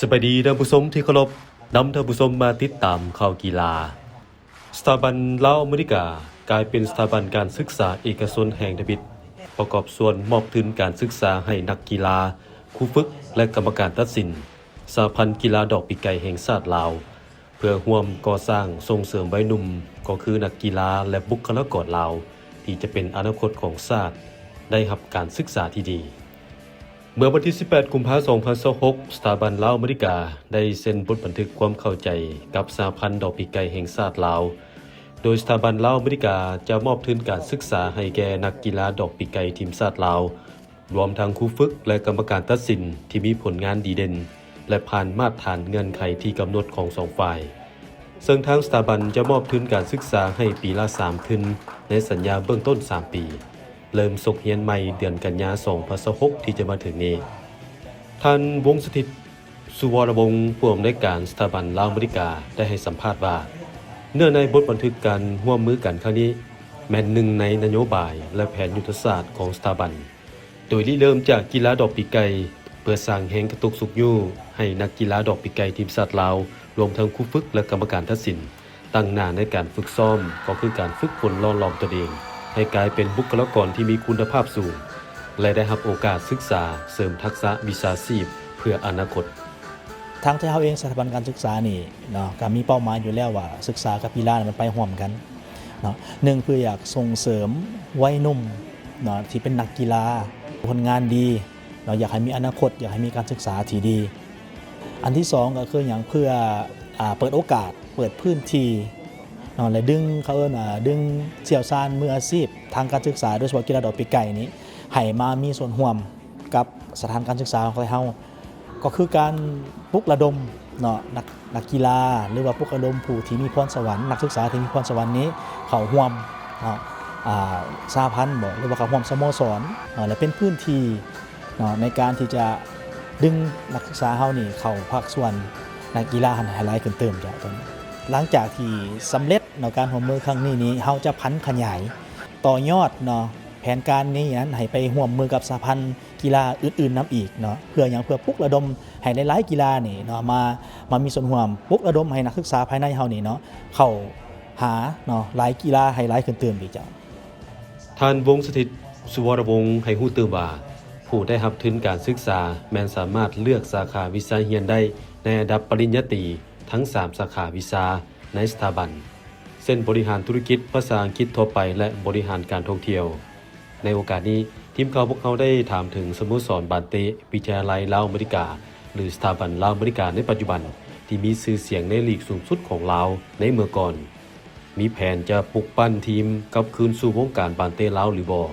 ສະບາຍດີທ່ານຜູ້ຊົມທີ່ເຄົາລົບ, ນຳທ່ານຜູ້ຊົມມາຕິດຕາມຂ່າວກິລາ. ສະຖາບັນລາວອາເມລິກາ ກາຍເປັນສະຖາບັນການສຶກສາເອກະຊົນແຫ່ງທຳອິດ ປະກອບສ່ວນມອບທຶນການສຶກສາໃຫ້ນັກກິລາ, ຄູຝຶກ ແລະ ກຳມະການຕັດສິນ ສະຫະພັນກິລາດອກປີກໄກ່ແຫ່ງຊາດລາວ ເພື່ອຮ່ວມກໍ່ສ້າງສົ່ງເສີມໄວໜຸ່ມ ກໍຄືນັກກິລາ ແລະ ບຸກຄະລາກອນລາວ ທີ່ຈະເປັນອະນາຄົດຂອງຊາດ ໄດ້ຮັບການສຶກສາທີ່ດີ. ເມື່ອວັນທີສິບແປດ ກຸມພາ ສອງພັນຊາວຫົກ ສະຖາບັນລາວອາເມລິກາ ໄດ້ເຊັນບົດບັນທຶກຄວາມເຂົ້າໃຈກັບສະຫະພັນດອກປີກໄກ່ແຫ່ງຊາດລາວ, ໂດຍສະຖາບັນລາວອາເມລິກາຈະມອບທຶນການສຶກສາໃຫ້ແກ່ນັກກິລາດອກປີກໄກ່ທີມຊາດລາວ, ລວມທັງຄູຝຶກ ແລະ ກຳມະການຕັດສິນທີ່ມີຜົນງານດີເດັ່ນ ແລະ ຜ່ານມາດຖານເງື່ອນໄຂທີ່ກຳນົດຂອງສອງຝ່າຍ. ເຊິ່ງທາງສະຖາບັນຈະມອບທຶນການສຶກສາໃຫ້ປີລະສາມທຶນ ໃນສັນຍາເບື້ອງຕົ້ນສາມປີ, ເລີ່ມສົກຮຽນໃໝ່ເດືອນກັນຍາ ສອງພັນຊາວຫົກ ທີ່ຈະມາເຖິງນີ້. ທ່ານ ວົງສະຖິດ ສຸວໍລະວົງ ຜູ້ອຳນວຍການສະຖາບັນລາວອາເມລິກາ ໄດ້ໃຫ້ສຳພາດວ່າ ເນື້ອໃນບົດບັນທຶກການຮ່ວມມືກັນຄັ້ງນີ້ ແມ່ນໜຶ່ງໃນນະໂຍບາຍ ແລະ ແຜນຍຸດທະສາດຂອງສະຖາບັນ, ໂດຍລິເລີ່ມຈາກກິລາດອກປີກໄກ່ ເພື່ອສ້າງແຮງກະຕຸກຊຸກຍູ້ໃຫ້ນັກກິລາດອກປີກໄກ່ທີມຊາດລາວ, ລວມທັງຄູຝຶກ ແລະ ກຳມະການຕັດສິນ ຕັ້ງໜ້າໃນການຝຶກຊ້ອມ ກໍຄືການຝຶກຝົນຫຼໍ່ຫຼອມຕົນເອງ ໃຫ້ກາຍເປັນບຸກຄະລາກອນທີ່ມີຄຸນນະພາບສູງ ແລະ ໄດ້ຮັບໂອກາດສຶກສາເສີມທັກສະວິຊາຊີບເພື່ອອະນາຄົດ. ທາງໄທເຮົາເອງ ສະຖາບັນການສຶກສານີ້ເນາະ ກໍມີເປົ້າໝາຍຢູ່ແລ້ວວ່າ ສຶກສາກັບກິລາມັນໄປຮ່ວມກັນເນາະ. ໜຶ່ງ ເພື່ອຢາກສົ່ງເສີມໄວໜຸ່ມເນາະ ທີ່ເປັນນັກກິລາ ຜົນງານດີເນາະ, ຢາກໃຫ້ມີອະນາຄົດ, ຢາກໃຫ້ມີການສຶກສາທີ່ດີ. ອັນທີສອງ ກໍຄືຫຍັງ? ເພື່ອ ອ່າ ເປີດໂອກາດ, ເປີດພື້ນທີ່ເນາະ ແລະ ດຶງ ເຂົາເອີ້ນວ່າ ດຶງຊ່ຽວຊານມືອາຊີບທາງການສຶກສາ ໂດຍສະເພາະກິລາດອກປີກໄກ່ນີ້ ໃຫ້ມາມີສ່ວນຮ່ວມ ກັບສະຖານການສຶກສາຂອງໄທເຮົາ ກໍຄືການປຸກລະດົມເນາະ ນັກ ນັກກິລາ ຫຼືວ່າປຸກລະດົມຜູ້ທີ່ມີພອນສະຫວັນ, ນັກສຶກສາທີ່ມີພອນສະຫວັນນີ້ເຂົ້າຮ່ວມເນາະ ອ່າ ສະຫະພັນບໍ ຫຼືວ່າເຂົ້າຮ່ວມສະໂມສອນເນາະ ແລະ ເປັນພື້ນທີ່ເນາະ ໃນການທີ່ຈະດຶງນັກສຶກສາເຮົານີ້ເຂົ້າພາກສ່ວນໃນກິລາຫັ້ນໃຫ້ຫຼາຍຂຶ້ນຕື່ມເຈົ້າ. ຫຼັງຈາກທີ່ສຳເລັດເນາະ ການຮ່ວມມືຄັ້ງນີ້ນີ້ ເຮົາຈະຜັນຂະຫຍາຍ ຕໍ່ຍອດເນາະ ແຜນການນີ້ນັ້ນ ໃຫ້ໄປຮ່ວມມືກັບສະຫະພັນ ກິລາອື່ນໆນຳອີກເນາະ. ເພື່ອຫຍັງ? ເພື່ອປຸກລະດົມໃຫ້ຫຼາຍໆກິລານີ້ເນາະ ມາ ມາມີສ່ວນຮ່ວມ, ປຸກລະດົມໃຫ້ນັກສຶກສາພາຍໃນເຮົານີ້ເນາະ ເຂົ້າຫາເນາະ ຫຼາຍກິລາໃຫ້ຫຼາຍຂຶ້ນຕື່ມອີກເຈົ້າ. ທ່ານ ວົງສະຖິດ ສຸວໍລະວົງ ໃຫ້ຮູ້ຕື່ມວ່າ ຜູ້ໄດ້ຮັບທຶນການສຶກສາແມ່ນສາມາດເລືອກສາຂາວິຊາຮຽນໄດ້ໃນລະດັບປະລິນຍາຕີທັງສາມສາຂາວິຊາໃນສະຖາບັນ ເຊັ່ນ ບໍລິຫານທຸລະກິດ, ພາສາອັງກິດທົ່ວໄປ ແລະ ບໍລິຫານການທ່ອງທ່ຽວ. ໃນໂອກາດນີ້, ທີມຂ່າວພວກເຮົາໄດ້ຖາມເຖິງສະໂມສອນບານເຕະວິທະຍາໄລລາວອາເມລິກາ ຫຼື ສະຖາບັນລາວອາເມລິກາໃນປັດຈຸບັນ ທີ່ມີຊື່ສຽງໃນລີກສູງສຸດຂອງລາວໃນເມື່ອກ່ອນ, ມີແຜນຈະປຸກປັ້ນທີມກັບຄືນສູ່ວົງການບານເຕະລາວຫຼືບໍ່?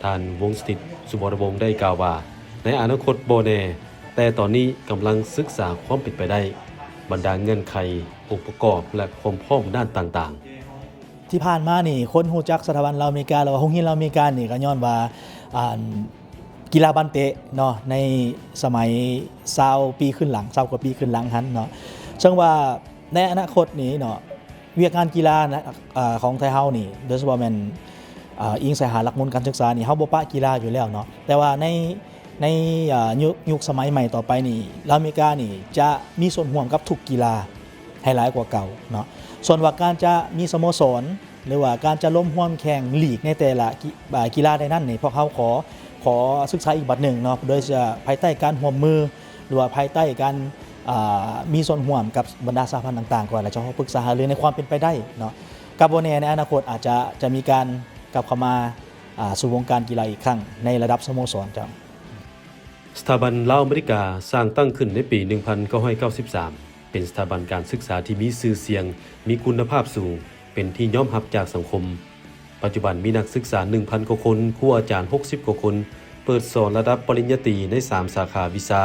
ທ່ານ ວົງສະຖິດ ສຸວໍລະວົງ ໄດ້ກ່າວວ່າ ໃນອະນາຄົດບໍ່ແນ່, ແຕ່ຕອນນີ້ກຳລັງສຶກສາຄວາມເປັນໄປໄດ້, ບັນດາເງື່ອນໄຂ, ອົງປະກອບ ແລະ ຄວາມພ້ອມດ້ານຕ່າງໆ. ທີ່ຜ່ານມານີ້ ຄົນຮູ້ຈັກສະຖາບັນລາວອາເມລິກາ ຫຼືວ່າໂຮງຮຽນລາວອາເມລິການີ້ ກໍຍ້ອນວ່າ ອ່າ ກິລາບານເຕະເນາະ ໃນສະໄໝຊາວປີຂຶ້ນຫຼັງ ຊາວກວ່າປີຂຶ້ນຫຼັງຫັ້ນເນາະ. ເຊິ່ງວ່າໃນອະນາຄົດນີ້ເນາະ ວຽກງານກິລານະ ເອີ ຂອງໄທເຮົານີ້ ໂດຍສະເພາະແມ່ນ ເອີ ອີງໃສ່ຫາຫຼັກມູນການສຶກສານີ້ ເຮົາບໍ່ປະກິລາຢູ່ແລ້ວເນາະ. ແຕ່ວ່າໃນ ໃນ ເອີ ຍຸກ ຍຸກສະໄໝໃໝ່ຕໍ່ໄປນີ້ ລາວອາເມລິການີ້ຈະມີສ່ວນຮ່ວມກັບທຸກກິລາໃຫ້ຫຼາຍກວ່າເກົ່າເນາະ. ສ່ວນວ່າການຈະມີສະໂມສອນ ຫຼືວ່າການຈະລວມຮ່ວມແຂ່ງລີກໃນແຕ່ລະກິ ເອີ ກິລາໃດນັ້ນນີ້ ພວກເຮົາຂໍ ຂໍສຶກສາອີກບັດໜຶ່ງເນາະ ໂດຍຈະພາຍໃຕ້ການຮ່ວມມື ຫຼືວ່າພາຍໃຕ້ການ ເອີ ມີສ່ວນຮ່ວມກັບບັນດາສະຫະພັນຕ່າງໆກ່ອນ ແລ້ວຈະຂໍປຶກສາຫາລືໃນຄວາມເປັນໄປໄດ້ເນາະ. ກັບບໍ່ແນ່ໃນອະນາຄົດອາດຈະ ຈະມີການກັບເຂົ້າມາ ອ່າ ສູ່ວົງການກິລາອີກຄັ້ງໃນລະດັບສະໂມສອນເຈົ້າ. ສະຖາບັນລາວອາເມລິກາສ້າງຕັ້ງຂຶ້ນໃນປີໜຶ່ງພັນເກົ້າຮ້ອຍເກົ້າສິບສາມ ເປັນສະຖາບັນການສຶກສາທີ່ມີຊື່ສຽງ, ມີຄຸນນະພາບສູງ, ເປັນທີ່ຍອມຮັບຈາກສັງຄົມ. ປັດຈຸບັນມີນັກສຶກສາໜຶ່ງພັນກວ່າຄົນ, ຄູອາຈານຫົກສິບກວ່າຄົນ, ເປີດສອນລະດັບປະລິນຍາຕີໃນສາມສາຂາວິຊາ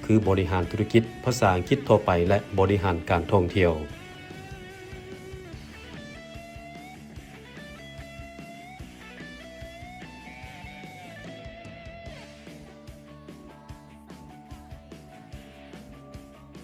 ຄື ບໍລິຫານທຸລະກິດ, ພາສາອັງກິດທົ່ວໄປ ແລະ ບໍລິຫານການທ່ອງທ່ຽວ.